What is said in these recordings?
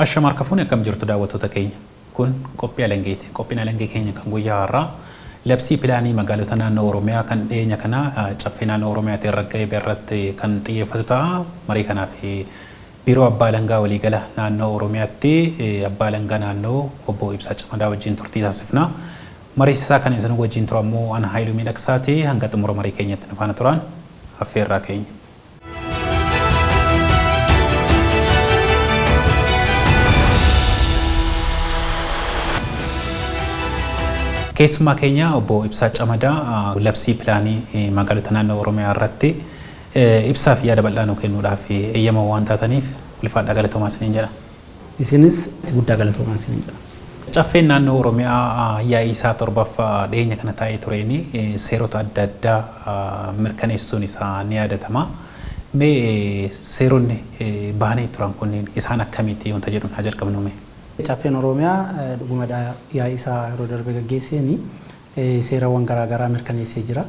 Ashama harka fuune akkam jirtu daawwattoota keenya. Kun qophii alangeeti. Qophiin alangee keenya kan guyyaa har'aa labsii pilaanii magaalota naannoo Oromiyaa kan dhiyeenya kana caffee naannoo Oromiyaatiin ragga'e irratti kan xiyyeeffatu ta'a. Marii kanaaf biiroo abbaa alangaa waliigala naannoo Oromiyaatti abbaa alangaa naannoo obbo Ibsaa Camadaa wajjin turtii taasifna. Mariisisaa kan isin wajjin turu ammoo ana Haayiluu Miidhagsaati. Hanga xumura marii keenyatti nu faana turaan affeerraa keenya. Keessumaa keenya obbo Ibsaa Camadaa labsii pilaanii magaalota naannoo Oromiyaa irratti ibsaa fi yaada bal'aa nuu kennuudhaaf eeyyama waan taataniif ulfaadhaa galatoomaa isiniin jedha. Isinis guddaa galatoomaa isiniin jedha. Caffeen naannoo Oromiyaa yaa'ii isaa torbaffaa dhiyeenya kana taa'ee tureen seerota adda addaa mirkaneessuun isaa ni yaadatama. Mee seeronni bahanii turan kunneen isaan akkamiiti wanta jedhuun haa jalqabnu mee? Caffeen Oromiyaa dhugumadha yaa'ii isaa yeroo darbe gaggeesseen seerawwan garaagaraa mirkaneessee jira.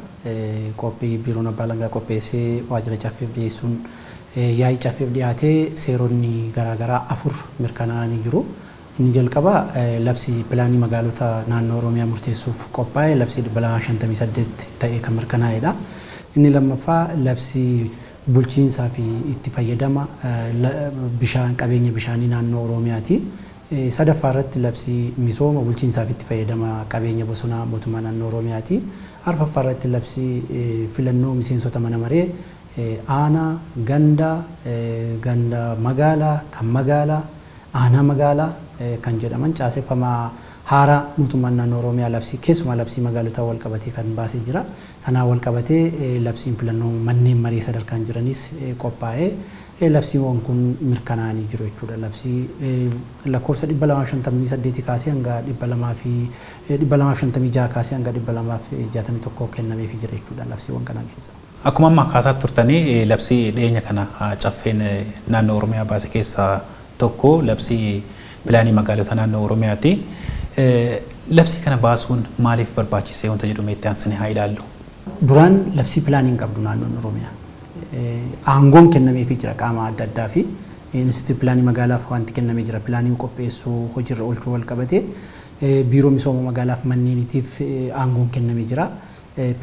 Qophii biiroon abbaa alangaa qopheessee waajjira caffeef dhiyeessuun yaa'ii caffeef dhiyaatee seeronni garaagaraa 4 mirkanaa'anii jiru. Inni jalqabaa labsii pilaanii magaalota naannoo Oromiyaa murteessuuf qophaa'e labsii 258 ta'ee kan mirkanaa'edha. Inni lammaffaa labsii bulchiinsaa fi itti fayyadama bishaan qabeenya bishaanii naannoo Oromiyaati. Sadaffaa irratti labsii misooma bulchiinsaa fi itti fayyadama qabeenya bosonaa mootummaa naannoo Oromiyaati. Arfaffaa irratti labsii filannoo miseensota mana maree aanaa, ganda, ganda magaalaa, kan magaalaa, aanaa magaalaa kan jedhaman caaseffama haaraa mootummaan naannoo Oromiyaa labsii keessumaa labsii magaalotaa wal qabatee kan baasee jira. Sanaan wal qabatee labsiin filannoo manneen maree sadarkaan jiranis qophaa'ee labsiiwwan kun mirkanaa'anii jiru jechuudha. Labsii lakkoofsa 258 kaasee hanga 256 kaasee hanga 261 kennameefii jira jechuudha labsiiwwan kana keessa. Akkuma amma kaasaa turtanii labsii dhiyeenya kana caffeen naannoo Oromiyaa baase keessaa tokko labsii pilaanii magaalota naannoo Oromiyaati. Labsii kana baasuun maaliif barbaachisee wanta jedhu itti aansine haa ilaallu. Duraan labsii pilaanii hin qabdu naannoon Oromiyaa. Aangoon kennameefii jira qaama adda addaa fi Inistituutii pilaanii magaalaaf wanti kennamee jira. Pilaanii qopheessuu hojiirra oolchuu wal qabatee biiroo misooma magaalaaf manneeniitiif aangoon kennamee jira.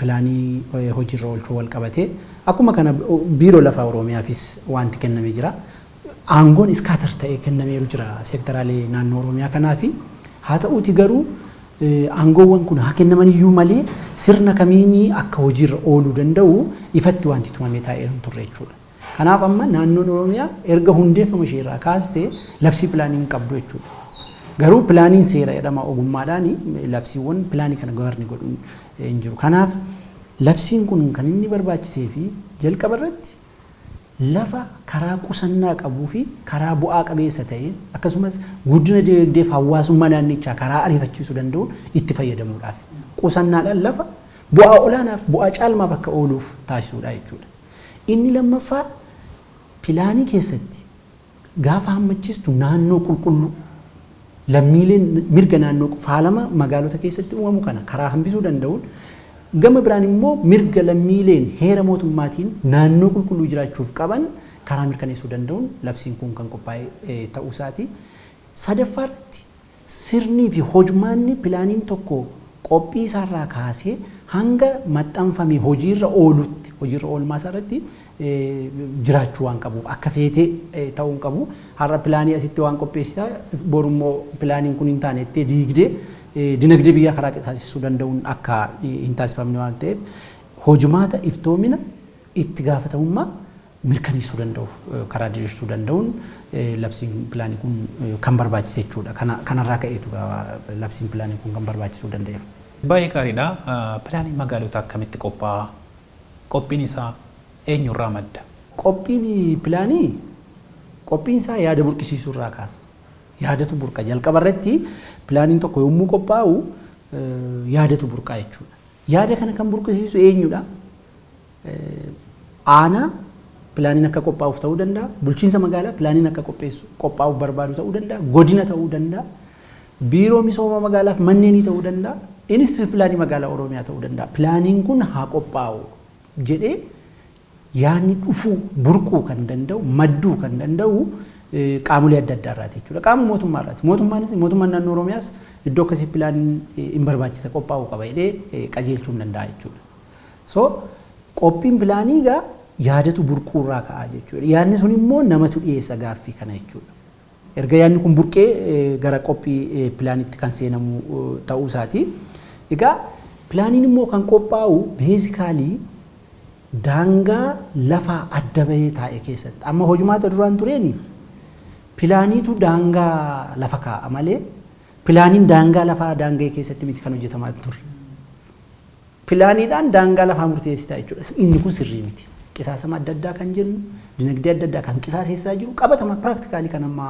Pilaanii hojiirra oolchuu wal qabatee akkuma kana biiroo lafa Oromiyaafis wanti kennamee jira. Aangoon iskaatar ta'ee kennameeru jira seektaraalee naannoo Oromiyaa kanaafi. Haa ta'uuti garuu aangoowwan kun haa kennaman iyyuu malee sirna kamiinii akka hojiirra ooluu danda'u ifatti wanti tumamee taa'ee hin turre jechuudha. Kanaaf amma naannoon Oromiyaa erga hundeeffama ishee irraa kaastee labsii pilaanii hin qabdu jechuudha. Garuu pilaaniin seera jedhama ogummaadhaan labsiiwwan pilaanii kana gabarni godhuun hin jiru. Kanaaf labsiin kun kan inni barbaachisee fi jalqaba irratti lafa karaa qusannaa qabuu fi karaa bu'aa qabeessa ta'een akkasumas guddina dinagdeef hawaasummaa naannichaa karaa ariifachiisuu danda'uun itti fayyadamuudhaaf. Qusannaadhaan lafa bu'aa olaanaaf bu'aa caalmaaf akka ooluuf taasisuudha jechuudha. Inni lammaffaa pilaanii keessatti gaafa hammachiistu naannoo qulqulluu lammiileen mirga naannoo faalama magaalota keessatti uumamu kana karaa hambisuu danda'uun gama biraan immoo mirga lammiileen heera mootummaatiin naannoo qulqulluu jiraachuuf qaban karaa mirkaneessuu danda'uun labsiin kun kan qophaa'e ta'uu isaati. Sadaffaa irratti sirnii fi hojmaanni pilaaniin tokko qophii isaarraa kaasee hanga maxxanfamee hojiirra oolutti hojiirra oolmaa isaarratti jiraachuu waan qabuuf akka feetee ta'uu hin qabu. Har'a pilaanii asitti waan qopheessitaa borummoo pilaaniin kun hin taane jettee diigdee dinagdee biyyaa karaa qisaasessuu danda'uun akka hin taasifamne waan ta'eef hojmaata iftoomina itti gaafatamummaa mirkaneessuu danda'u karaa diriirsuu danda'uun labsiin pilaanii kun kan barbaachise jechuudha. Kanarraa ka'eetu labsiin pilaanii kun kan barbaachisuu danda'eef. Baay'ee gaariidha. Pilaaniin magaalota akkamitti qophaa'a? Qophiin isaa eenyurraa madda? Qophiin pilaanii qophiin isaa yaada burqisiisuu irraa kaasa. Yaadatu burqa. Jalqaba irratti pilaaniin tokko yommuu qophaa'u yaadatu burqaa jechuudha. Yaada kana kan burqisiisu eenyudha? Aanaa pilaaniin akka qophaa'uuf ta'uu danda'a. Bulchiinsa magaalaa pilaaniin akka qophaa'uuf barbaadu ta'uu danda'a. Godina ta'uu danda'a. Biiroo misooma magaalaaf manneenii ta'uu danda'a. Inistituutii pilaanii magaalaa Oromiyaa ta'uu danda'a. Pilaaniin kun haa qophaa'u jedhee yaadni dhufuu burquu kan danda'u madduu kan danda'u Qaamolee adda addaa irraati jechuudha. Qaama mootummaa irraati. Mootummaanis, mootummaan naannoo Oromiyaas iddoo akkasii pilaaniin hin barbaachisa, qophaa'uu qaba jedhee qajeelchuu hin danda'a jechuudha. So qophiin pilaanii egaa yaadatu burquurraa ka'a jechuudha. Yaadni sun immoo namatu dhiyeessa gaaffii kana jechuudha. Erga yaadni kun burqee gara qophii pilaanitti kan seenamu ta'uu isaati. Egaa pilaaniin immoo kan qophaa'u basically daangaa lafaa adda bahee taa'e keessatti. Amma hojumaata duraan tureeni pilaaniitu daangaa lafa kaa'a malee pilaaniin daangaa lafaa daanga'e keessatti miti kan hojjetamaa ture. Pilaaniidhaan daangaa lafaa murteessitaa jechuudha. Inni kun sirrii miti. Qisaasama adda addaa kan jennu, dinagdee adda addaa kan qisaasessaa jiru, qabatama practically kan amma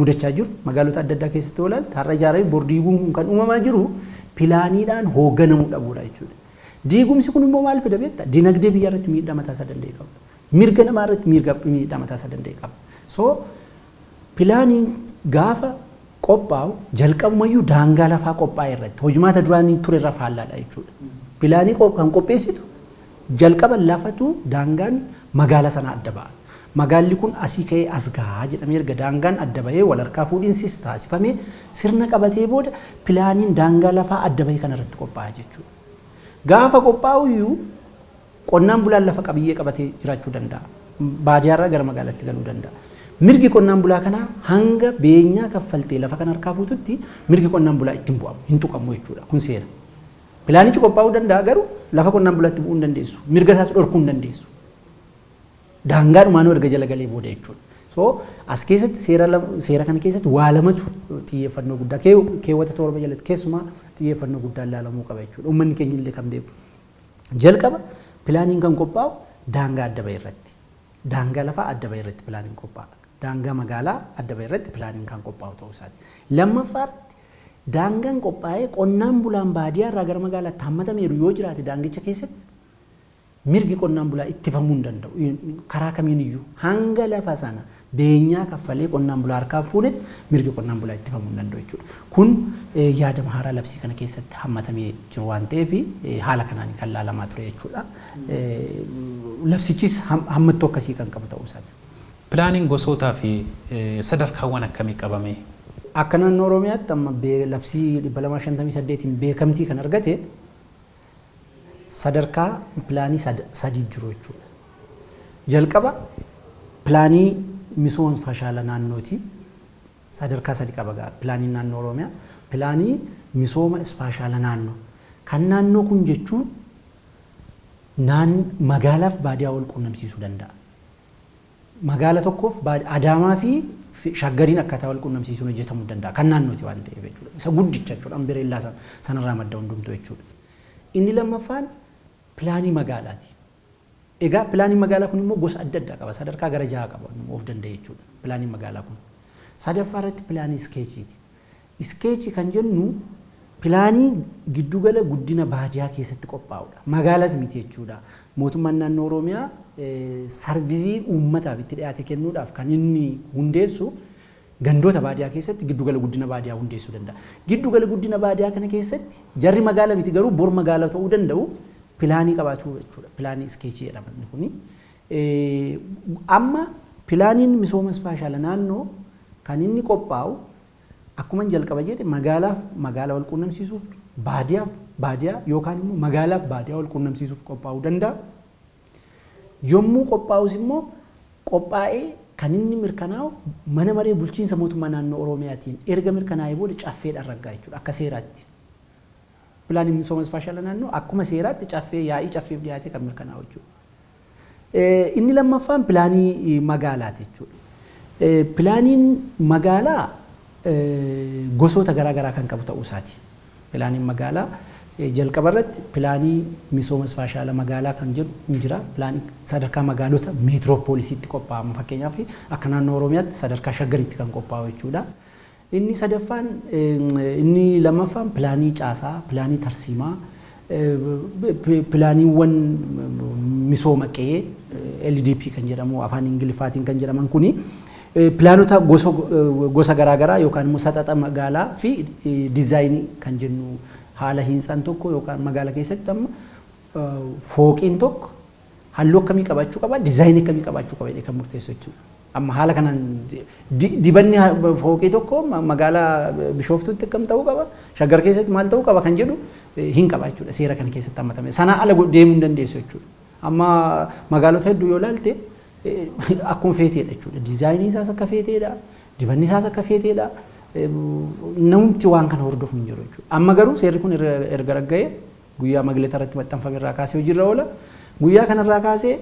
mudachaa jiru magaalota adda addaa keessatti oolan har'a ijaaramee bor diiguun kun kan uumamaa jiru pilaaniidhaan hoogganamuu dhabuudha jechuudha. Diigumsi kun immoo maal fida beektaa? Dinagdee biyya irratti miidhaa mataa isaa danda'e qaba. Mirga namaa irratti miidhaa mataa isaa danda'e qaba. So pilaaniin gaafa qophaa'u jalqabumayyuu daangaa lafaa qophaa'e irratti hojumaata duraanii ture irra faallaadha jechuudha. Pilaanii kan qopheessitu jalqaba lafatu daangaan magaala sana adda ba'a. Magaalli kun asii ka'ee as gahaa jedhamee erga daangaan adda bahee wal harkaa fuudhinsis taasifamee sirna qabatee booda pilaaniin daangaa lafaa adda bahee kana irratti qophaa'a jechuudha. Gaafa qophaa'u iyyuu qonnaan bulaan lafa qabiyyee qabatee jiraachuu danda'a. Baadiyyaarraa gara magaalaatti galuu danda'a. Mirgi qonnaan bulaa kanaa hanga beenyaa kaffaltee lafa kana harkaa fuututti mirgi qonnaan bulaa ittiin bu'amu hin tuqamu jechuudha. Kun seera. Pilaanichi qophaa'uu danda'a, garuu lafa qonnaan bulaatti bu'uu hin dandeessu. Mirga isaas dhorkuu hin dandeessu. Daangaa dhumaanuu erga jala galee booda jechuudha. So as keessatti seera kana keessatti waa lamatu xiyyeeffannoo guddaa keewwata 7 jalatti keessumaa xiyyeeffannoo guddaa ilaalamuu qaba jechuudha. Uummanni keenya illee kan beeku. Jalqaba pilaaniin kan qophaa'u daangaa adda bahe irratti. Daangaa lafaa adda bahe irratti pilaaniin qophaa'a. Daangaa magaalaa adda bahe irratti pilaaniin kan qophaa'u ta'uu isaati. Lammaffaatti, daangaan qophaa'ee qonnaan bulaan baadiyyaa irraa gara magaalaatti hammatameeru yoo jiraate, daangicha keessatti mirgi qonnaan bulaa ittifamuu hin danda'u. Karaa kamiin iyyuu hanga lafa sana beenyaa kaffalee qonnaan bulaa harkaan fuunetti mirgi qonnaan bulaa ittifamuu hin danda'u jechuudha. Kun yaadama haaraa labsii kana keessatti hammatamee jiru waan ta'eef haala kanaan kan laalamaa ture jechuudha. Labsichis hammattoo akkasii kan qabu ta'uu isaati. Pilaaniin gosootaa fi sadarkaawwan akkamii qabame? Akka naannoo Oromiyaatti amma labsii 258 beekamtii kan argate sadarkaa pilaanii sadii jiru jechuudha. Jalqaba pilaanii misooma ispaashaala naannooti. Sadarkaa sadi qaba pilaaniin naannoo Oromiyaa. Pilaanii misooma ispaashaala naannoo. Kan naannoo kun jechuun magaalaaf baadiyyaa wal quunnamsiisuu danda'a. Magaala tokkoof Adaamaa fi Shaggariin akkaataa wal quunnamsiisuun hojjetamuu danda'a. Kan naannooti waan ta'eef jechuudha. Isa guddicha jechuudha. Umbrella sanarraa madda hundumtuu jechuudha. Inni lammaffaan pilaanii magaalaati. Egaa pilaaniin magaalaa kun immoo gosa adda addaa qaba. Sadarkaa gara jaha qaba of danda'e jechuudha. Pilaaniin magaalaa kun. Sadaffaa irratti pilaanii iskeechiiti. Iskeechii kan jennu pilaanii giddugala guddina baadiyyaa keessatti qophaa'udha. Magaalaas miti jechuudha. Mootummaan naannoo Oromiyaa service uummataaf itti dhiyaate kennuudhaaf kan inni hundeessu gandoota baadiyyaa keessatti giddugala guddina baadiyyaa hundeessuu danda'a. Giddugala guddina baadiyyaa kana keessatti jarri magaala miti, garuu bor magaala ta'uu danda'u, pilaanii qabaachuu jechuudha. Pilaanii iskeechii jedhama inni kuni. Amma pilaaniin misooma ispaashaala naannoo kan inni qophaa'u akkuma jalqaba jedhe magaalaaf magaala wal quunnamsiisuuf, baadiyyaaf baadiyyaa yookaan immoo magaalaaf baadiyyaa wal quunnamsiisuuf qophaa'uu danda'a. Yommuu qophaa'us immoo qophaa'ee kan inni mirkanaa'u mana maree bulchiinsa mootummaa naannoo Oromiyaatiin erga mirkanaa'ee booda caffeedhaan raggaa jechuudha akka seeraatti. Pilaaniin misooma ispaashaala naannoo akkuma seeraatti caffee, yaa'ii caffeef dhiyaatee kan mirkanaa'u jechuudha. Inni lammaffaan pilaanii magaalaati jechuudha. Pilaaniin magaalaa gosoota garaa garaa kan qabu ta'uu isaati. Pilaaniin magaalaa jalqaba irratti pilaanii misooma ispaashaala magaalaa kan jedhu hin jira. Pilaanii sadarkaa magaalota meetiroopoolisiitti qophaa'amu, fakkeenyaaf akka naannoo Oromiyaatti sadarkaa Shaggaritti kan qophaa'u jechuudha. Inni sadaffaan, inni lammaffaan pilaanii caasaa, pilaanii tarsiimaa, pilaaniiwwan misooma qe'ee LDP kan jedhamu afaan Ingiliffaatiin kan jedhaman kuni pilaanota gosa garaagaraa yookaan immoo saxaxa magaalaa fi diizaayinii kan jennu, haala hinsaan tokko yookaan magaala keessatti amma fooqiin tokko halluu akkamii qabaachuu qaba, diizaayinii akkamii qabaachuu qaba jedhee kan murteessu jechuudha. Amma haala kanaan dibanni fooqii tokko magaalaa Bishooftuutti akkam ta'uu qaba, Shaggar keessatti maal ta'uu qaba kan jedhu hin qaba jechuudha. Seera kana keessatti hammatame. Sanaa ala deemuu hin dandeessu jechuudha. Amma magaalota hedduu yoo ilaalte akkuma feeteedha jechuudha. Diizaayiniin isaas akka feeteedha. Dibanni isaas akka feeteedha. Namumti waan kana hordofu hin jiru jechuudha. Amma garuu seerri kun erga ragga'ee guyyaa magleeta irratti maxxanfame irraa kaasee hojiirra oola. Guyyaa kanarraa kaasee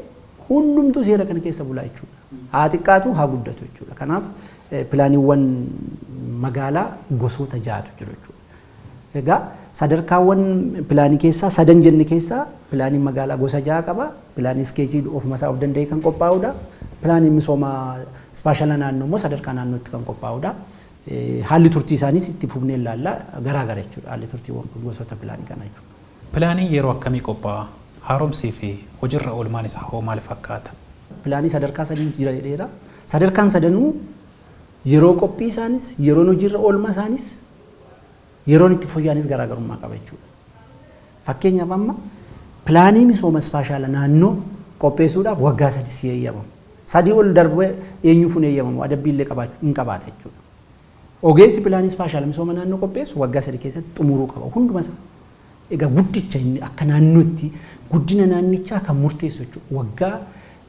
hundumtuu seera kana keessa bulaa jechuudha. Haa xiqqaatu haa guddatu jechuudha. Kanaaf pilaaniiwwan magaalaa gosoota ja'atu jiru jechuudha. Egaa sadarkaawwan pilaanii keessaa sadan jenne keessaa pilaaniin magaalaa gosa ja'a qaba. Pilaanii iskeechii ofuma isaa of danda'ee kan qophaa'udha. Pilaaniin misooma ispaashala naannoo immoo sadarkaa naannootti kan qophaa'udha. Haalli turtii isaaniis itti fufnee ilaalla garaagara jechuudha. Haalli turtiiwwan gosoota pilaanii kanaa jechuudha. Pilaaniin yeroo akkamii qophaa'a? Haaromsii fi hojiirra oolmaan isaa hoo maal fakkaata? Pilaanii sadarkaa sadii jira jedheera. Sadarkaan sadanuu yeroo qophii isaanis, yeroon hojiirra oolmaa isaanis, yeroon itti fooyya'anis garaagarummaa qaba jechuudha. Fakkeenyaaf amma pilaanii misooma ispaashaala naannoo qopheessuudhaaf waggaa 3 si eeyyamamu. 3 ol darbee eenyuuf hin eeyyamamu, adabbii illee hin qabaata jechuudha. Ogeessi pilaanii ispaashaala misooma naannoo qopheessu waggaa 3 keessatti xumuruu qaba hunduma isaa. Egaa guddicha inni akka naannootti guddina naannichaa kan murteessu jechuudha. Waggaa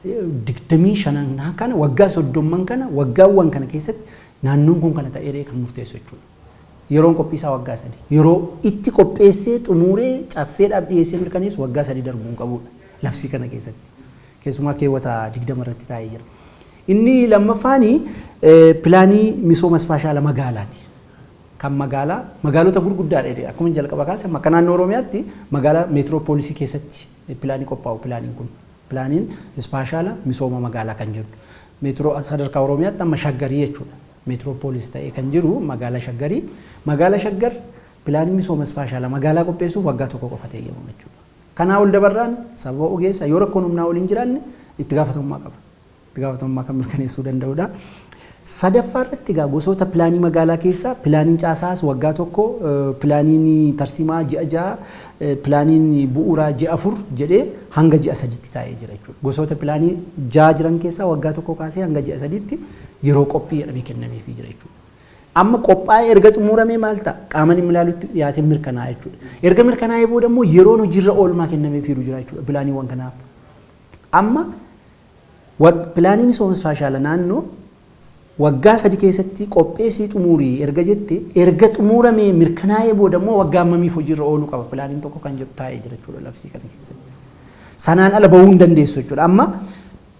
25 kana, waggaa 30 kana, waggaawwan kana keessatti naannoon kun kana ta'ee kan murteessu jechuudha. Yeroon qophii isaa waggaa 3. Yeroo itti qopheessee xumuree caffeedhaaf dhiyeessee mirkaneessu waggaa 3 darbuu hin qabudha. Labsii kana keessatti. Keessumaa keewwata 20 irratti taa'ee jira. Inni lammaffaani pilaanii misooma ispaashaala magaalaati. Kan magaalaa magaalota gurguddaadha jedhee akkuma jalqaba kaase akka naannoo Oromiyaatti magaalaa meetiroopoolisii keessatti pilaanii qophaa'u pilaaniin kun. Pilaaniin ispaashaala misooma magaalaa kan jedhu. Meetiroo sadarkaa Oromiyaatti amma Shaggarii jechuudha. Meetiroopoolis ta'ee kan jiru magaalaa Shaggarii. Magaalaa Shaggar pilaanii misooma ispaashaala magaalaa qopheessuuf waggaa 1 qofa ta'ee eeyyamama jechuudha. Kanaa ol dabarraan sababa ogeessa yoo rakkoon humnaa ol hin jiraanne itti gaafatamummaa qaba. Itti gaafatamummaa kan mirkaneessuu danda'udha. Sadaffaa irratti egaa gosoota pilaanii magaalaa keessaa pilaaniin caasaas waggaa 1, pilaaniin tarsiimaa ji'a 6, pilaaniin bu'uuraa ji'a 4 jedhee hanga ji'a 3tti taa'ee jira jechuudha. Gosoota pilaanii 6 jiran keessaa waggaa 1 kaasee hanga ji'a 3tti yeroo qophii jedhamee kennameefii jira jechuudha. Amma qophaa'ee erga xumuramee maal ta'a? Qaama dhimmi ilaalutti dhiyaatee mirkanaa'a jechuudha. Erga mirkanaa'ee booda immoo yeroon hojiirra oolmaa kennameefiiru jira jechuudha pilaaniiwwan kanaaf. Amma pilaanii misooma ispaashaala naannoo waggaa 3 keessatti qopheessii xumurii erga jette, erga xumuramee mirkanaa'ee booda immoo waggaa hammamiif hojiirra ooluu qaba pilaaniin tokko kan jedhu taa'ee jira jechuudha labsii kana keessatti. Sanaan ala bahuu hin dandeessu jechuudha. Amma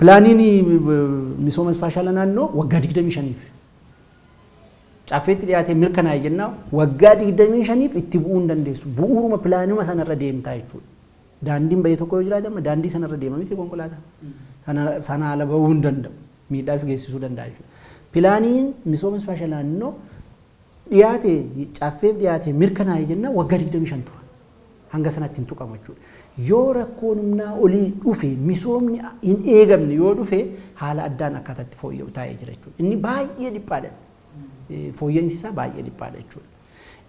pilaaniin misooma ispaashaala naannoo waggaa 25f caffeetti dhiyaatee mirkanaa'e jennaa waggaa 25f itti bu'uu hin dandeessu. Bu'uuruma pilaanuma sanarra deemtaa jechuudha. Daandiin bahee tokko yoo jiraate amma daandii sanarra deema miti konkolaataan. Sana ala bahuu hin danda'u. Miidhaas geessisuu danda'a jechuudha. Pilaaniin misooma ispaashaala naannoo dhiyaate caffeef dhiyaate mirkanaa'e jennaan waggaa 25 tura. Hanga sanatti hin tuqamu jechuudha. Yoo rakkoon humnaa olii dhufe, misoomni hin eegamne yoo dhufe, haala addaan akkaataa itti fooyya'u taa'ee jira jechuudha. Inni baay'ee dhiphaadha. Fooyya'insi isaa baay'ee dhiphaadha jechuudha.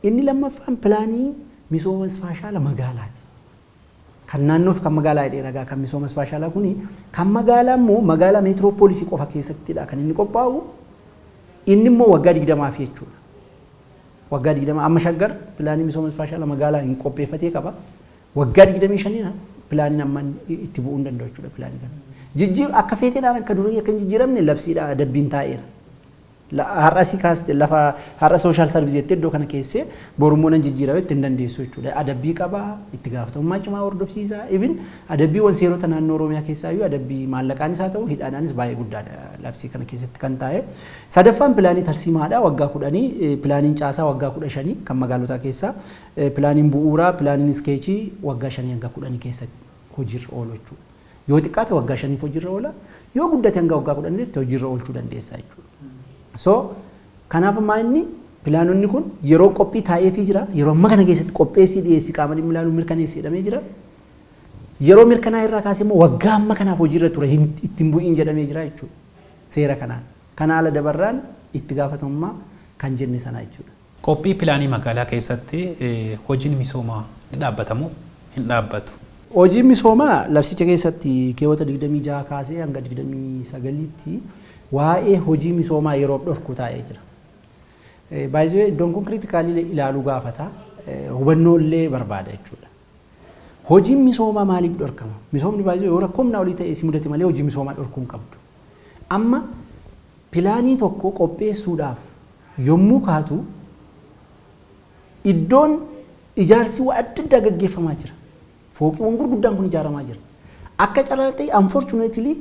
Inni lammaffaan pilaanii misooma ispaashaala magaalaati. Kan naannoo fi kan magaalaa jedhee ragaa kan misooma ispaashaalaa kuni kan magaalaa immoo magaalaa meetirooppoolisii qofa keessattidha kan inni qophaa'u. Inni immoo waggaa 20 jechuudha. Waggaa 20 amma Shaggar pilaanii misooma ispaashaala magaalaa hin qopheeffatee qaba. Waggaa 25 pilaaniin amma itti bu'uu hin danda'u jechuudha pilaanii kana. Jijjiir akka feeteedhaan akka durii akka hin jijjiiramne labsiidhaan adabbiin taa'eera. Har'a si kaaste lafa har'a sooshaal sarvisii jettee iddoo kana keessee borummoo nan jijjiira jettee hin dandeessu jechuudha. Adabbii qaba, itti gaafatamummaa cimaa hordofsiisa. Even adabbiiwwan seerota naannoo Oromiyaa keessaa iyyuu adabbii maallaqaanis haa ta'u hidhaadhaanis baay'ee guddaadha labsii kana keessatti kan taa'e. Sadaffaan pilaanii tarsiimaadha waggaa 10, pilaaniin caasaa waggaa 15 kan magaalotaa keessaa, pilaaniin bu'uuraa, pilaaniin iskeechii waggaa 5 hanga 10 keessatti hojiirra oolu jechuudha. Yoo xiqqaate waggaa 5f hojiirra oola, yoo guddate hanga waggaa 10tti hojiirra oolchuu dandeessa jechuudha. So kanaaf ammaa inni pilaanonni kun yeroo qophii taa'eefii jira, yeroo amma kana keessatti qopheessii dhiyeessii qaama dhimmi ilaalu mirkaneessi jedhamee jira. Yeroo mirkanaa'e irraa kaasee immoo waggaa amma kanaaf hojiirra ture ittiin bu'iin jedhamee jira jechuudha. Seera kanaan. Kana ala dabarraan itti gaafatamummaa kan jenne sana jechuudha. Qophii pilaanii magaalaa keessatti hojiin misoomaa ni dhaabbata moo hin dhaabbatu? Hojiin misoomaa labsicha keessatti keewwata 26 kaasee hanga 29tti waa'ee hojii misoomaa yeroo dhorku taa'ee jira. Baay'ee iddoon kun critically ilaaluu gaafata, hubannoo illee barbaada jechuudha. Hojiin misoomaa maaliif dhorkama? Misoomni baay'ee yoo rakkoo humnaa olii ta'e si mudate malee hojii misoomaa dhorkuu hin qabdu. Amma pilaanii tokko qopheessuudhaaf yommuu kaatu iddoon ijaarsi waa adda addaa gaggeeffamaa jira. Fooqiiwwan gurguddaan kun ijaaramaa jira. Akka carraa ta'e, unfortunately,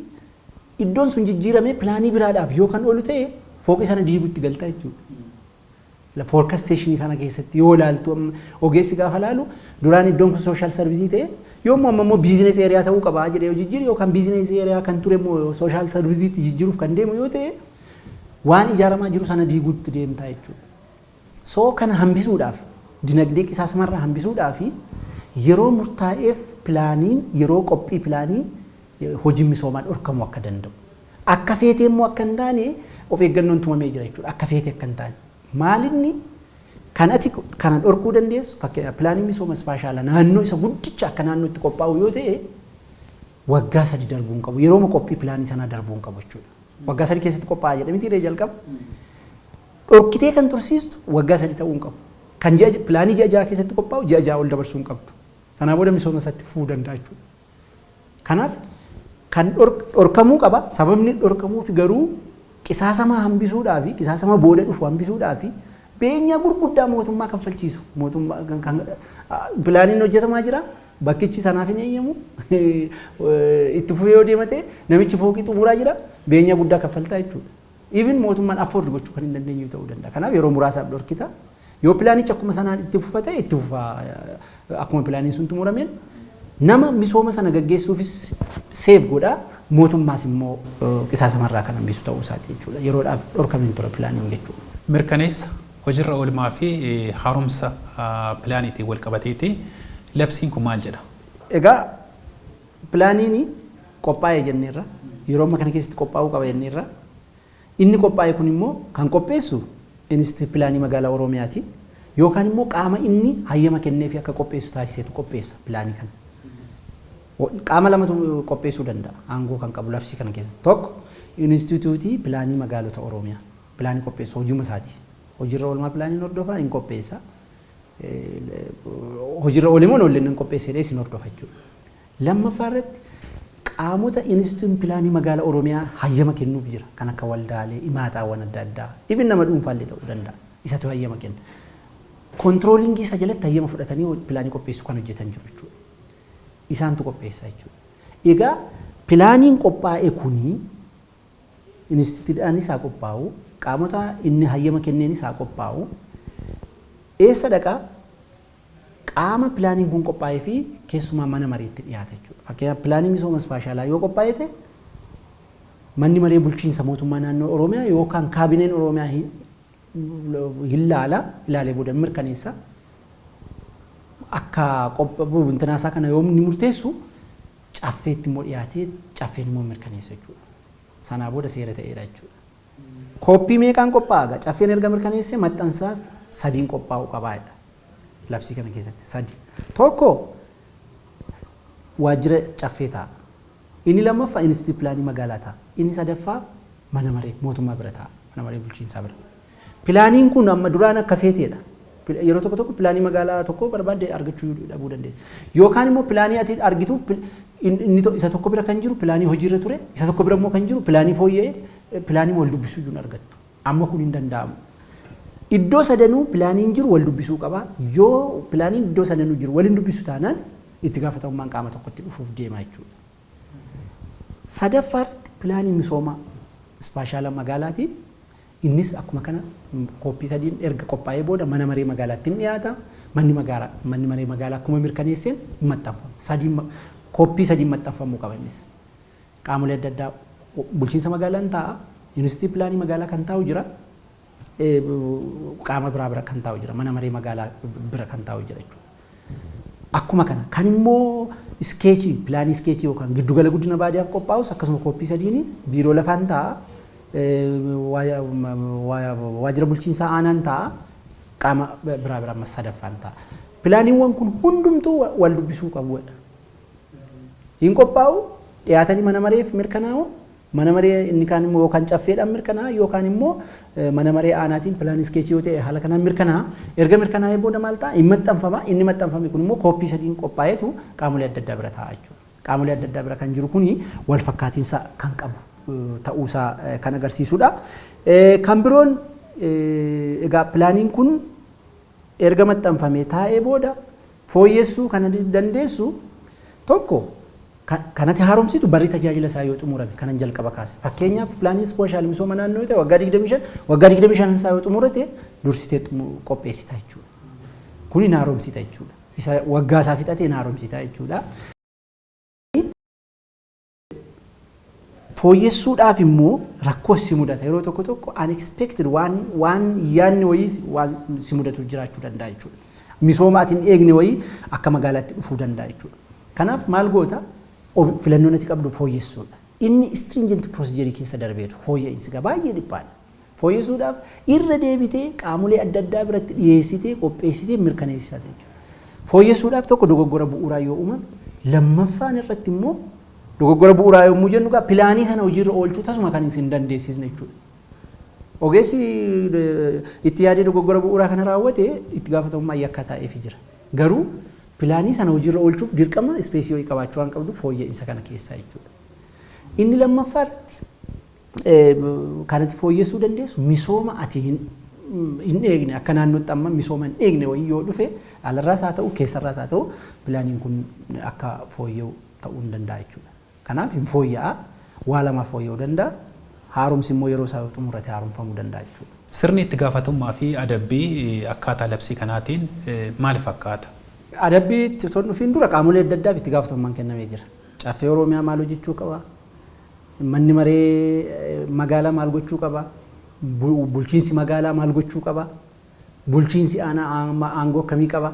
iddoon sun jijjiiramee pilaanii biraadhaaf yoo kan oolu ta'e, fooqii sana diiguutti galtaa jechuudha. Forecastation sana keessatti yoo ilaaltu, ogeessi gaafa ilaalu, duraan iddoon kun social service ta'e, yommuu amma immoo business area ta'uu qabaa jedhee yoo jijjiiru, yookaan business area kan ture immoo social serviceitti jijjiiruuf kan deemu yoo ta'e, waan ijaaramaa jiru sana diiguutti deemtaa jechuudha. So kana hambisuudhaaf, dinagdee qisaasamarraa hambisuudhaaf, yeroo murtaa'eef pilaaniin, yeroo qophii pilaanii hojiin misoomaa dhorkamuu akka danda'u. Akka feetee immoo akka hin taane of eeggannoon tumamee jira jechuudha. Akka feetee akka hin taane. Maalinni kan ati kana dhorkuu dandeessu, fakkeenyaaf pilaaniin misooma ispaashaalaa naannoo isa guddicha akka naannootti qophaa'u yoo ta'e, waggaa 3 darbuu hin qabu. Yeroo qophii pilaanii sanaa darbuu hin qabu jechuudha. Waggaa 3 keessatti qophaa'a jedhamti jalqaba. Dhorkitee kan tursiistu waggaa 3 ta'uu hin qabu. Kan ji'a pilaanii ji'a 6 keessatti qophaa'u ji'a 6 ol dabarsuu hin qabdu. Sanaa booda misooma isaatti fufuu danda'a jechuudha. Kanaaf kan dhorkamuu qaba. Sababni dhorkamuuf garuu qisaasama hambisuudhaa fi qisaasama booda dhufu hambisuudhaa fi beenyaa gurguddaa mootummaa kaffalchiisu. Mootummaa kan pilaaniin hojjetamaa jira. Bakkichi sanaaf hin eeyyamu. Itti fufee yoo deemate, namichi fooqii xumuraa jira. Beenyaa guddaa kaffaltaa jechuudha. Even mootummaan afford gochuu kan hin dandeenye ta'uu danda'a. Kanaaf yeroo muraasaaf dhorkita. Yoo pilaanichi akkuma sanaan itti fufa ta'e, itti fufa, akkuma pilaaniin sun xumurameen nama misooma sana gaggeessuufis seef godha, mootummaas immoo qisaasamarraa kan hambisu ta'uu isaati jechuudha. Yeroodhaaf dhorkameen ture pilaaniin jechuudha. Mirkaneessa hojiirra oolmaa fi haaromsa pilaaniitiin wal qabateeti labsiin kun maal jedha? Egaa pilaaniin qophaa'ee jenneerra, yeroo amma kana keessatti qophaa'uu qaba jenneerra. Inni qophaa'e kun immoo kan qopheessu Inistituutii Pilaanii Magaalaa Oromiyaati. Yookaan immoo qaama inni hayyama kenneefi akka qopheessu taasiseetu qopheessa pilaanii kana. Qaama lamatu qopheessuu danda'a aangoo kan qabu labsii kana keessatti. Tokko Inistituutii Pilaanii Magaalota Oromiyaa. Pilaanii qopheessu hojiuma isaati. Hojiirra oolmaa pilaaniin hordofaa hin qopheessa. Hojiirra oolee moo hin qopheessedhee isin hordofa jechuudha. Lammaffaa irratti qaamota Inistituutiin Pilaanii Magaalaa Oromiyaa hayyama kennuuf jira. Kan akka waldaalee, imaataawwan adda addaa, ibin nama dhuunfaallee ta'uu danda'a. Isatu hayyama kenna. Controlling isa jalatti hayyama fudhatanii pilaanii qopheessuu kan hojjetan jiru jechuudha. Isaantu qopheessa jechuudha. Egaa pilaaniin qophaa'e kuni inistituutiidhaanis haa qophaa'u, qaamota inni hayyama kenneenis haa qophaa'u. Eessa dhaqaa? Qaama pilaaniin kun qophaa'ee fi keessumaa mana mareetti dhiyaata jechuudha. Fakkeenyaaf pilaanii misooma ispaashaalaa yoo qophaa'e ta'e, manni maree bulchiinsa mootummaa naannoo Oromiyaa yookaan kaabineen Oromiyaa hin laala, ilaalee booda mirkaneessa. Akka intinaasaa kana yoo inni murteessu, caffeetti immoo dhiyaatee caffeen immoo mirkaneessa jechuudha. Sanaa booda seera ta'eera jechuudha. Kooppii meeqaan qophaa'a? Caffeen erga mirkaneesse maxxansaaf sadiin qophaa'uu qabaadha. Labsii kana keessatti sadi. Tokko waajjira caffee ta'a. Inni lammaffaa Inistituutii Pilaanii Magaalaa ta'a. Inni sadaffaa mana maree mootummaa bira ta'a. Mana maree bulchiinsaa bira. Pilaaniin kun amma duraan akka feeteedha. Yeroo tokko tokko pilaanii magaalaa tokko barbaadde argachuu dhabuu dandeessa. Yookaan immoo pilaanii ati argitu inni isa tokko bira kan jiru pilaanii hojiirra ture, isa tokko bira immoo kan jiru pilaanii fooyya'ee, pilaanii wal dubbisuu iyyuu hin argattu. Amma kun hin danda'amu. Iddoo sadanuu pilaaniin jiru wal dubbisuu qaba. Yoo pilaaniin iddoo sadanuu jiru wal hin dubbisu taanaan, itti gaafatamummaan qaama tokkotti dhufuuf deema jechuudha. Sadaffaatti pilaanii misoomaa ispaashaala magaalaati. Innis akkuma kana kooppii sadiin erga qophaa'ee booda mana maree magaalaatti hin dhiyaata. Manni maree magaalaa akkuma mirkaneesseen hin maxxanfama. Sadiin, kooppii sadiin maxxanfamuu qaba innis. Qaamolee adda addaa bulchiinsa magaalaan taa'a. Yuunivarsiitii pilaanii magaalaa kan taa'u jira. Qaama biraa bira kan taa'u jira. Mana maree magaalaa bira kan taa'u jira jechuudha. Akkuma kana kan immoo sketch, pilaanii sketch yookaan giddugala guddina baadiyyaaf qophaa'us akkasuma kooppii sadiin biiroo lafaan taa'a. Waajjira bulchiinsaa aanaan taa'a. Qaama biraa bira ammas sadaffaan taa'a. Pilaaniiwwan kun hundumtuu wal dubbisuu qabu. Hin qophaa'u, dhiyaatanii mana mareef mirkanaa'u. Mana maree inni kaan immoo yookaan caffeedhaan mirkanaa'a yookaan immoo mana maree aanaatiin pilaanii iskeechii yoo ta'e haala kanaan mirkanaa'a. Erga mirkanaa'ee booda maal ta'a? Inni maxxanfama. Inni maxxanfame kun immoo kooppii sadiin qophaa'eetu qaamolee adda addaa bira taa'a jechuudha. Qaamolee adda addaa bira kan jiru kuni wal fakkaatiinsa kan qabu ta'uusaa kan agarsiisudha. Kan biroon egaa pilaaniin kun erga maxxanfamee taa'ee booda fooyyessuu kan dandeessu tokko kanatti haaromsitu barri tajaajila isaa yoo xumurame kanan jalqaba kaase. Fakkeenyaaf, pilaaniin ispeeshaal misooma naannoo yoo ta'e waggaa 25, waggaa 25 isaa yoo xumurate dursitee qopheessita jechuudha. Kuni hin haaromsita jechuudha. Isa waggaa isaa fixatee hin haaromsita jechuudha. Fooyyessuudhaaf immoo rakkoo si mudata. Yeroo tokko tokko unexpected waan yaadni wayii waan si mudatu jiraachuu danda'a jechuudha. Misooma ati hin eegne wayii akka magaalaatti dhufuu danda'a jechuudha. Kanaaf maal goota? Filannoon ati qabdu fooyyessuudha. Inni stringent procedure keessa darbeetu fooyya'insi gaa baay'ee dhiphaadha. Fooyyessuudhaaf irra deebitee qaamolee adda addaa biratti dhiyeessitee, qopheessitee, mirkaneessita jechuudha. Fooyyessuudhaaf tokko dogoggora bu'uuraa yoo uumame, lammaffaan irratti immoo dogoggora bu'uuraa yommuu jennu gaa pilaanii sana hojiirra oolchuu tasuma kan isin dandeessisne jechuudha. Ogeessi itti yaadee dogoggora bu'uuraa kana raawwate itti gaafatamummaa yakka taa'eefii jira. Garuu pilaanii sana hojiirra oolchuuf dirqama space wayii qabaachuu waan qabdu fooyya'insa kana keessaa jechuudha. Inni lammaffaa irratti kanatti fooyyessuu dandeessu misooma ati hin eegne, akka naannootti amma misooma hin eegne wayii yoo dhufe, alarraas haa ta'u keessarraas haa ta'u, pilaaniin kun akka fooyya'u ta'uu hin danda'a jechuudha. Kanaaf hin fooyya'a, waa lamaaf fooyya'uu danda'a. Haaromsi immoo yeroo isaa yoo xumurate haaromfamuu danda'a jechuudha. Sirni itti gaafatamummaa fi adabbii akkaataa labsii kanaatiin maal fakkaata? Adabbii itti osoo hin dhufiin dura qaamolee adda addaaf itti gaafatamummaan kennamee jira. Caffee Oromiyaa maal hojjechuu qaba? Manni maree magaalaa maal gochuu qaba? Bulchiinsi magaalaa maal gochuu qaba? Bulchiinsi aanaa aangoo akkamii qaba?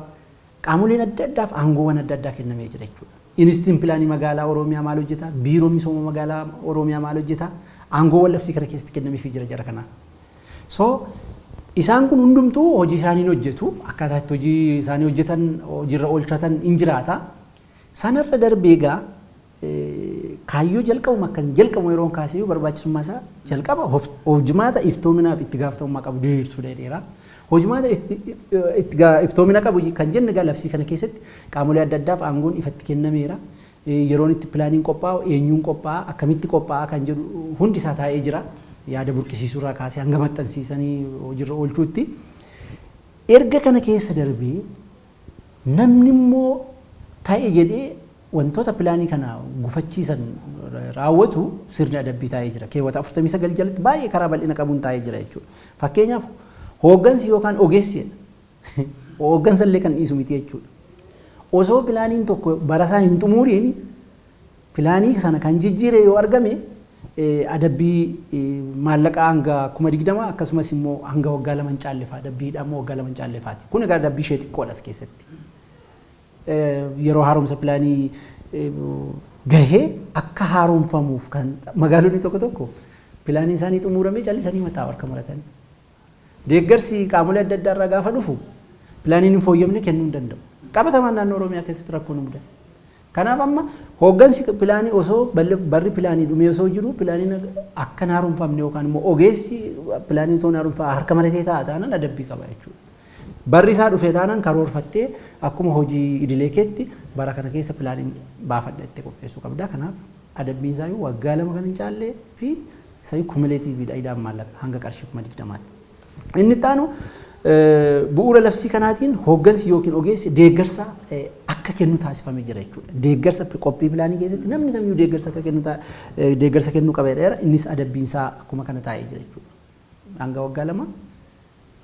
Qaamoleen adda addaaf aangoowwan adda addaa kennamee jira jechuudha. Inistiitiin pilaanii magaalaa Oromiyaa maal hojjeta? Biiroo misooma magaalaa Oromiyaa maal hojjeta? Aangoowwan labsii kana keessatti kennameefii jira jara kanaa. So isaan kun hundumtuu hojii isaanii hojjetu. Akkaataa itti hojii isaanii hojjetan, hojiirra oolchatan hin jiraata. Sanarra darbee egaa kaayyoo jalqabuma akkan jalqabu yeroon kaasee barbaachisummaa isaa jalqaba hojmaata iftoominaaf itti gaafatamummaa qabu diriirsuu dheeraa. Hojmaata iftoomina qabu kan jenne egaa labsii kana keessatti qaamolee adda addaaf aangoon ifatti kennameera. Yeroon itti pilaaniin qophaa'u, eenyuun qophaa'a, akkamitti qophaa'a kan jedhu hundi isaa taa'ee jira. Yaada burqisiisuurraa kaasee hanga maxxansiisanii hojiirra oolchuutti. Erga kana keessa darbee namni immoo ta'e jedhee wantoota pilaanii kana gufachiisan raawwatu sirni adabbii taa'ee jira. Keewwata 49 jalatti baay'ee karaa bal'ina qabuun taa'ee jira jechuudha. Fakkeenyaaf, hooggansi yookaan ogeessi, hooggansa illee kan dhiisu miti jechuudha. Osoo pilaaniin tokko barasaa hin xumuriin pilaanii sana kan jijjiire yoo argame, adabbii maallaqa hanga 20,000, akkasumas immoo hanga waggaa 2 hin caallefa, adabbiidha immoo waggaa 2 hin caallefaati. Kun egaa adabbii ishee xiqqoodha as keessatti. Yeroo haaromsa pilaanii gahee akka haaromfamuuf kan magaalonni tokko tokko pilaaniin isaanii xumuramee callisanii mataa harka maratanii. Deeggarsi qaamolee adda addaa irraa gaafa dhufu pilaaniin hin fooyyamne kennuu hin danda'u. Qabatamaan naannoo Oromiyaa keessatti rakkoo nu mudate. Kanaaf amma hooggansi pilaanii osoo barri pilaanii dhumee osoo jiru pilaaniin akka hin haaromfamne yookaan immoo ogeessi pilaanii otoo hin haaromfamne harka maratee taa'a taanaan adabbii qaba jechuudha. Barri isaa dhufee taanaan karoorfattee akkuma hojii idilee keetti bara kana keessa pilaaniin baafadha itti qopheessuu qabda. Kanaaf adabbiin isaa waggaa 2 kan hin caallee fi isa cumulativeiidha, idaan maallaqa hanga qarshii 20,000ti. Inni itti aanu, bu'uura labsii kanaatiin hooggansi yookiin ogeessi deeggarsa akka kennu taasifamee jira jechuudha. Deeggarsa qophii pilaanii keessatti namni kamiyyuu deeggarsa akka kennu, deeggarsa kennuu qaba jedheera. Innis adabbiin isaa akkuma kana taa'ee jira jechuudha. Hanga waggaa 2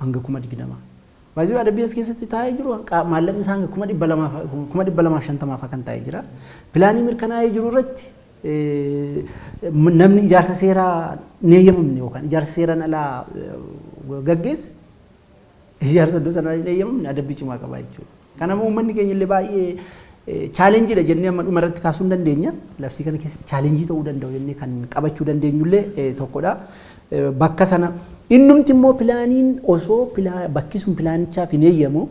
hanga 20,000. Baay'ee adabbii as keessatti taa'ee jiru maallaqni isaa hanga 250,000 kan taa'ee jira. Pilaanii mirkanaa'ee jiru irratti namni ijaarsa seeraa hin eeyyamamne yookaan ijaarsa seeraan alaa gaggeesse, ijaarsa iddoo sanaa hin eeyyamamne, adabbii cimaa qaba jechuudha. Kanaafuu uummanni keenya illee baay'ee challengeiidha jennee amma dhuma irratti kaasuu hin dandeenya. Labsii kana keessatti challenge ta'uu danda'u jennee kan qabachuu dandeenyullee tokkodha. Bakka sana innumti immoo pilaaniin osoo bakki sun pilaanichaaf hin eeyyamu,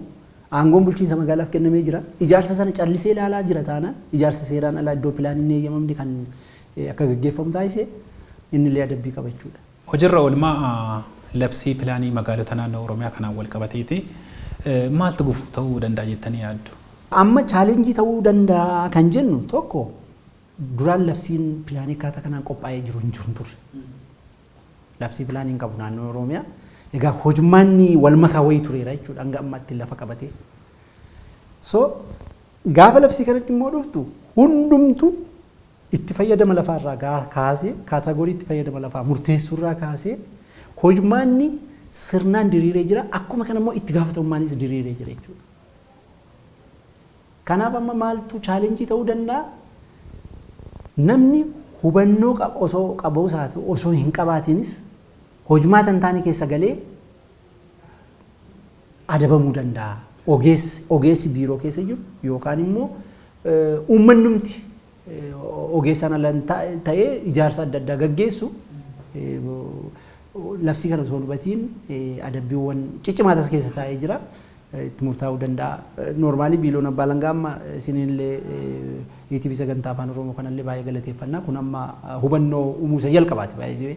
aangoon bulchiinsa magaalaaf kennamee jira. Ijaarsa sana callisee ilaalaa jira taanaan, ijaarsa seeraan alaa iddoo pilaaniin hin eeyyamamne kan akka gaggeeffamu taasise Inni illee adabbii qaba jechuudha. Hojiirra oolmaa labsii pilaanii magaalota naannoo Oromiyaa kanaan wal qabateeti maaltu gufuu ta'uu danda'a jettanii yaaddu? Amma challenge ta'uu danda'a kan jennu tokko, duraan labsiin pilaanii akkaataa kanaan qophaa'ee jiru hin jiru turre. Labsii pilaanii hin qabu naannoo Oromiyaa. Egaa hojmaanni wal makaa wayii tureera jechuudha hanga ammaatti lafa qabatee. So gaafa labsii kanatti immoo dhuftu, hundumtu itti fayyadama lafaarraa kaasee, category itti fayyadama lafaa murteessuurraa kaasee hojmaanni sirnaan diriiree jira. Akkuma kana immoo itti gaafatamummaanis diriiree jira jechuudha. Kanaaf amma maaltu challenge ta'uu danda'a? Namni hubannoo osoo qabuus haa ta'u, osoo hin qabaatinis, hojmaata hin taane keessa galee adabamuu danda'a. Ogeessi biiroo keessa jiru yookaan immoo uummannumti ogeessaan ala ta'ee ijaarsa adda addaa gaggeessu labsii kana osoo hin hubatiin adabbiiwwan ciccimaa tas keessa taa'ee jira. Itti murtaa'uu danda'a. Normally biiroon abbaa alangaa amma isinillee ETV sagantaa Afaan Oromoo kanallee baay'ee galateeffannaa. Kun amma hubannoo uumuu isa jalqabaati baay'ee.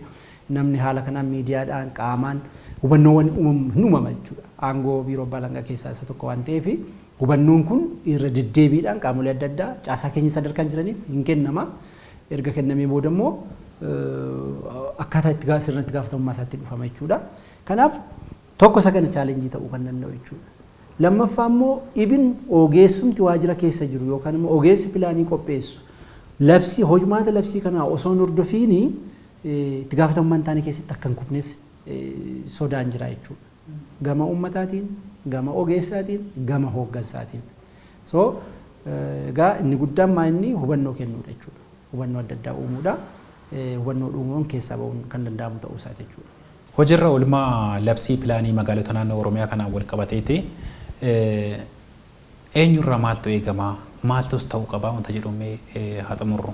Namni haala kanaan miidiyaadhaan qaamaan hubannoowwan hin uumama jechuudha. Aangoo biiroo abbaa alangaa keessaa isa tokko waan ta'eef, hubannoon kun irra deddeebiidhaan qaamolee adda addaa caasaa keenya sadarkaan jiraniif hin kennama. Erga kennamee booda immoo akkaataa itti sirna itti gaafatamummaa isaatti dhufama jechuudha. Kanaaf tokko isa kana challenge ta'uu kan danda'u jechuudha. Lammaffaa immoo ibin ogeessumti waajjira keessa jiru yookaan immoo ogeessi pilaanii qopheessu labsii, hojmaata labsii kanaa osoo hin hordofiini itti gaafatamummaa hin taane keessatti akka hin kufnes sodaan jira jechuudha. Gama uummataatiin, gama ogeessaatiin, gama hooggansaatiin. So egaa inni guddaan maa inni hubannoo kennuudha jechuudha. Hubannoo adda addaa uumuudha. Hubannoo uumuun keessaa ba'uun kan danda'amu ta'uu isaati jechuudha. Hojiirra oolmaa labsii pilaanii magaalota naannoo Oromiyaa kanaan wal qabateeti eenyurraa maaltu eegama, maaltus ta'uu qaba wanta jedhumee haa xumurru.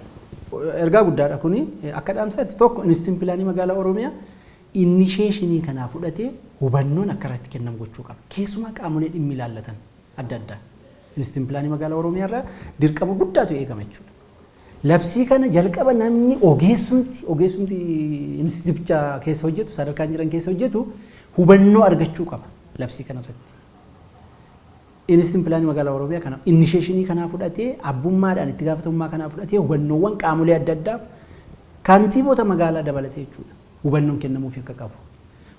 Ergaa guddaadha kuni. Akka dhaamsaatti, tokko, Inistituutiin Pilaanii Magaalaa Oromiyaa initiation kanaa fudhatee hubannoon akka irratti kennamu gochuu qaba. Keessumaa qaamolee dhimmi ilaallatan adda addaa. Inistituutiin Pilaanii Magaalaa Oromiyaa irraa dirqama guddaatu eegama jechuudha. Labsii kana jalqaba namni ogeessumti inistituuticha keessa hojjetu, sadarkaan jiran keessa hojjetu hubannoo argachuu qaba labsii kana irratti. Inistituutiin Pilaanii Magaalaa Oromiyaa kana initiation kanaa fudhatee, abbummaadhaan itti gaafatamummaa kanaa fudhatee, hubannoowwan qaamolee adda addaa, kantiibota magaalaa dabalatee jechuudha. Hubannoon kennamuuf akka qabu.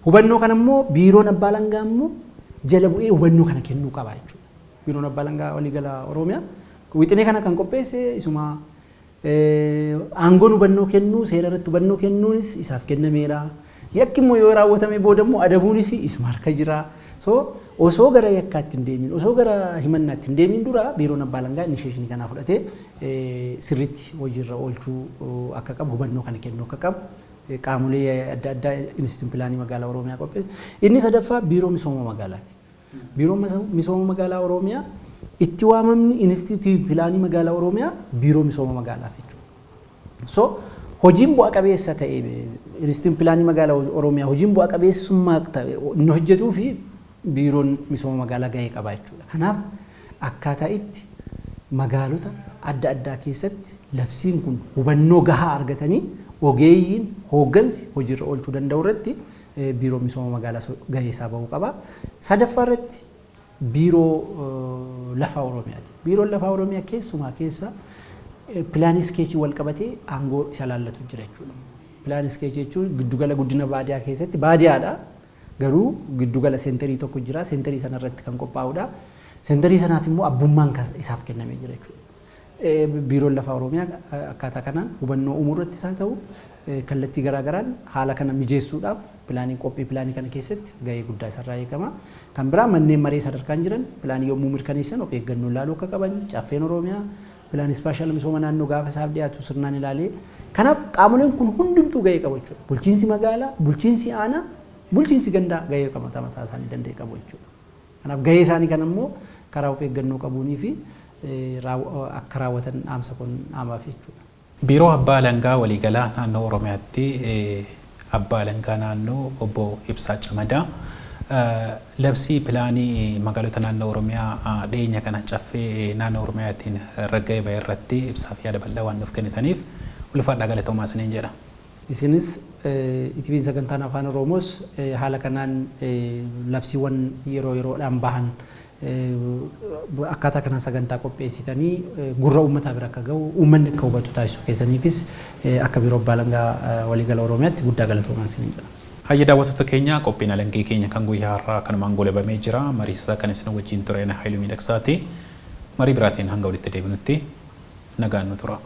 Hubannoo kana immoo biiroon abbaa alangaa immoo jala bu'ee hubannoo kana kennuu qaba jechuudha. Biiroon abbaa alangaa waliigala Oromiyaa wixinee kana kan qopheesse isuma. Aangoon hubannoo kennuu, seera irratti hubannoo kennuunis isaaf kennameera. Yakki immoo yoo raawwatame booda immoo adabuunis isuma harka jira. So osoo gara yakkaatti hin deemin, osoo gara himannaatti hin deemin dura biiroon abbaa alangaa initiation kanaa fudhatee sirriitti hojiirra oolchuu akka qabu, hubannoo kana kennuu akka qabu qaamolee adda addaa Inistituutiin Pilaanii Magaalaa Oromiyaa qopheesse. Inni sadaffaa biiroo misooma magaalaati. Biiroon misooma magaalaa Oromiyaa, itti waamamni Inistituutii Pilaanii Magaalaa Oromiyaa biiroo misooma magaalaaf jechuudha. So hojiin bu'a qabeessa ta'e Inistituutiin Pilaanii Magaalaa Oromiyaa hojiin bu'a qabeessummaa ta'e inni hojjetuu fi biiroon misooma magaalaa gahee qaba jechuudha. Kanaaf akkaataa itti magaalota adda addaa keessatti labsiin kun hubannoo gahaa argatanii ogeeyyiin hooggansi hojiirra oolchuu danda'u irratti biiroo misooma magaalaa gahee isaa bahuu qaba. Sadaffaa irratti biiroo lafaa Oromiyaati. Biiroon lafaa Oromiyaa keessumaa keessa pilaanii sketch wal qabatee aangoo isa laallatu jira jechuudha. Pilaanii sketch jechuun giddugala guddina baadiyaa keessatti, baadiyaadha. Garuu giddugala center tokko jira. Center sana irratti kan qophaa'udha. Center sanaaf immoo abbummaan isaaf kennamee jira jechuudha. Biiroon lafaa Oromiyaa akkaataa kanaan hubannoo uumuu irrattis haa ta'u, kallattii garaagaraan haala kana mijeessuudhaaf pilaanii, qophii pilaanii kana keessatti gahee guddaa isarraa eegama. Kan biraa manneen maree sadarkaan jiran pilaanii yommuu mirkaneessan of eeggannoon ilaaluu akka qaban, caffeen Oromiyaa pilaanii spatial misooma naannoo gaafa isaaf dhiyaatu sirnaan ilaalee. Kanaaf qaamoleen kun hundumtuu gahee qabu jechuudha. Bulchiinsi magaalaa, bulchiinsi aanaa, bulchiinsi gandaa gahee mataa mataa isaanii danda'e qabu jechuudha. Kanaaf gahee isaanii kana immoo karaa of eeggannoo qabuunii fi akka raawwatan dhaamsa kun dhaamaaf jechuudha. Biiroo Abbaa Alangaa Waliigalaa Naannoo Oromiyaatti Abbaa Alangaa Naannoo Obbo Ibsaa Camadaa, labsii pilaanii magaalota naannoo Oromiyaa dhiyeenya kana caffee naannoo Oromiyaatiin ragga'e bahe irratti ibsaa fi yaada bal'aa waan nuuf kennitaniif ulfaadhaa, galatoomaa isiniin jedha. Isinis ETV'n sagantaan Afaan Oromoos haala kanaan labsiiwwan yeroo yeroodhaan bahan akkaataa kanaan sagantaa qopheessitanii gurra uummataa bira akka gahu, uummanni akka hubatu taasisuu keessaniifis akka Biiroo Abbaa Alangaa Waliigala Oromiyaatti guddaa galatoomaa isiniin jedha. Hayya, daawwattoota keenya, qophiin alangee keenya kan guyyaa har'aa kanumaan goolabamee jira. Mariisaa kan isin wajjin ture Haayiluu Miidhagsaati. Marii biraatiin hanga walitti deebinutti nagaan nu tura.